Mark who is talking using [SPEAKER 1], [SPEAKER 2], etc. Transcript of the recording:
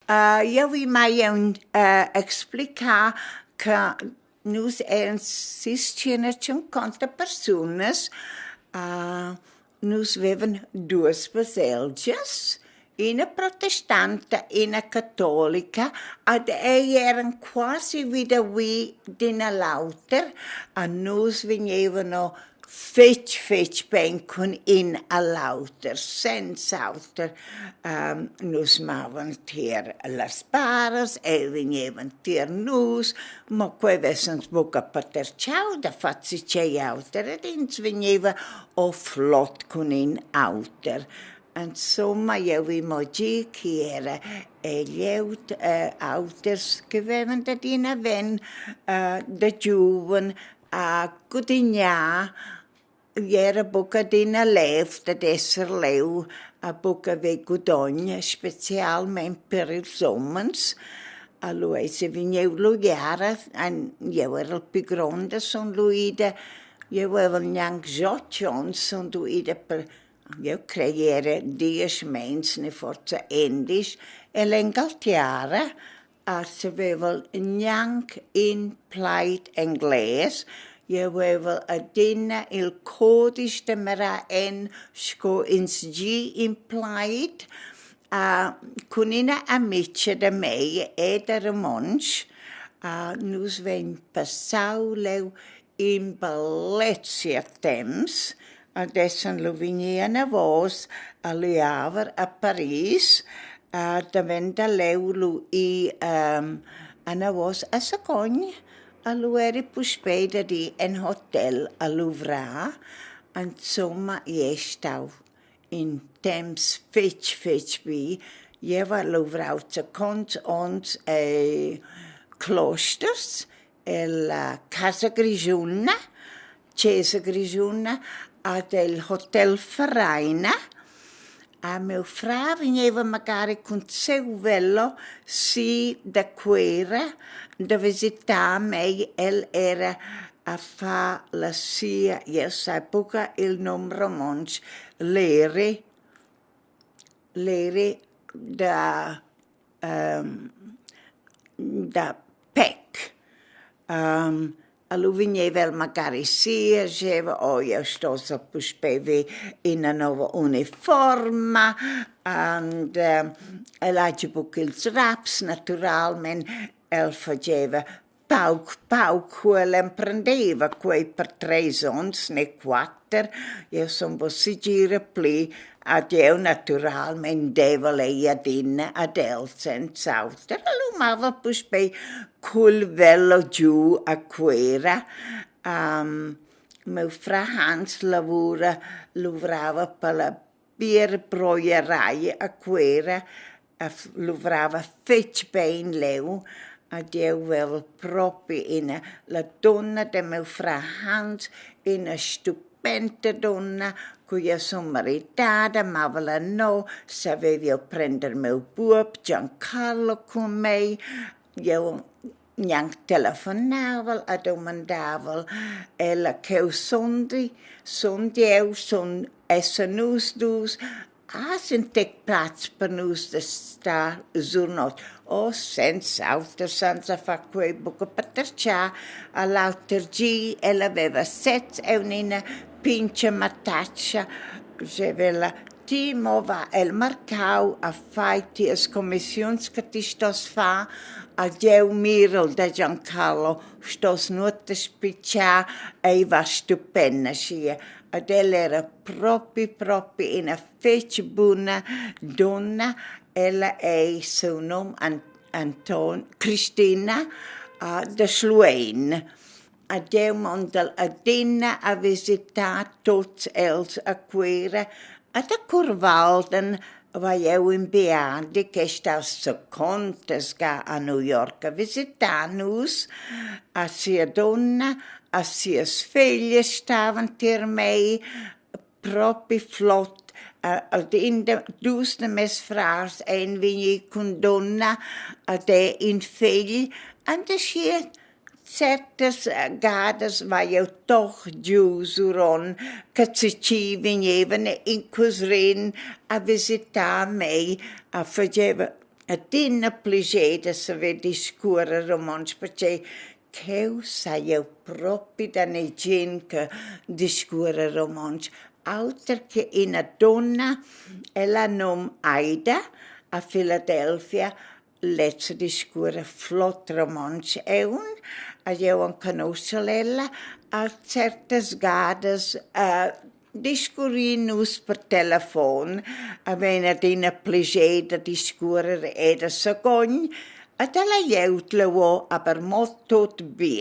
[SPEAKER 1] Jeu vi mai aunc explicar che nus eran 650 persunas. Nus vevan duas baselgias, ina protestanta, ina catolica, ed ei eran quasi vidavi d'in a l'auter. A nus vegnevan fetg fetg bein cun in a l'auter, senz'auter. Nus mavan tier las baras, ei vegnevan tier nus, mo quei vessans buca patertgau da far zatgei auter ed ins vegneva o flot cun in auter. Insumma, jeu vi mo dir ch'i era glieud auters che vevan adina ven da giuven a gudignar era buca adina lev dad esser leu a buca haver gudogn, specialmein per ils umens. Lu eisi vegniu l'uiara, jeu erel pli gronda, sun lu ida, jeu vevel gnanc otg onns, sun lu ida per, jeu crei era diesch meins ni forsa endisch ell'Engaltiara. A savevel gnanc in plaid engles. Jeu vevel adina il cudisch da mirar en sco ins gi in plaid. Cun ina amitga da mei e da romontsch nus vein passau leu in bellezia temps ed essan lu vegni anavos a Le Havre a Paris. Davent da leu lu i anavos a Sagogn. E lu eri puspei dad ir en hotel a luvrar. Insumma, igl ei stau in temps fetg, fetg bi. Jeu hai luvrau zaconts onns ei Klosters ella Casa Grischuna, Chesa Grischuna ad el Hotel Vereina. A miu frar vegneva magari cun siu velo si da Cuera da visitar mei. El era a far la sia, jeu sai buca il num romontsch, Lehre, Lehre da da PEC. Lu vegneva el magari si e scheva: «Oh, jeu stossel puspei ver ina nova uniforma.» And el hagi buc ils raps naturalmein. El fageva pauc pauc cu el emprendeva quei per treis onns ne quater. Jeu sun buc segira pli. Ed jeu naturalmein devel ei adina ad el senz'auter. E lu mava puspei cul velo giu a Cuera. Miu frar Hans lavura luvrava per la Bierbräuerei a Cuera e luvrava fetg bein leu. Ed jeu vevel propi ina la dunna da miu frar Hans, ina stupenta dunna. Cu jeu sun maridada mava la nov, savev'jeu prender miu buob Giancarlo cun mei. Jeu gnanc telefonavel e dumandavel ella cheu sundi, sund jeu, sun essan nus dus, has in tec plaz per nus da star sur notg? Oh, senz'auter senza far quei buca patertgar. A l'auter gi ella veva sez aunc ina pintga mattatscha, schev'ella: «Ti mo va el marcau a fai tias cumissiuns che ti stos far, ed jeu mirel da Giancarlo, stos nuota spitgar, ei va stupent aschia.» Ed ella era propi propi ina fetg buna dunna. Ella ei siu num Anton Cristina da Schluein. Ed jeu mondel adina a visitar tuts els a Cuira ed a Churwalden vai jeu in biadi ch'ei staus zacontas ga a New York a visitar nus, a sia dunna, a sias feglias stavan tier mei, propi flot. Ed in da dus da mes frars ein vegni cun dunna ed è in fegl. Ed aschia certas gadas vai jeu toch giu suron che tgi vegnevan in cusrin a visitar mei, a fageva. Adina plascher da saver discuorrer romontsch, pertgei cheu sai jeu propi da negin che discuora romontsch. Auter che ina dunna, ella ha num Aida, a Philadelphia, lezza discuora flot romontsch aunc, ed jeu enconuschel ella. A certas gadas discurrin nus per telefon, havein adina plascher da discuorer e da Sagogn. Ed alla glieud leu aber mo tut bien.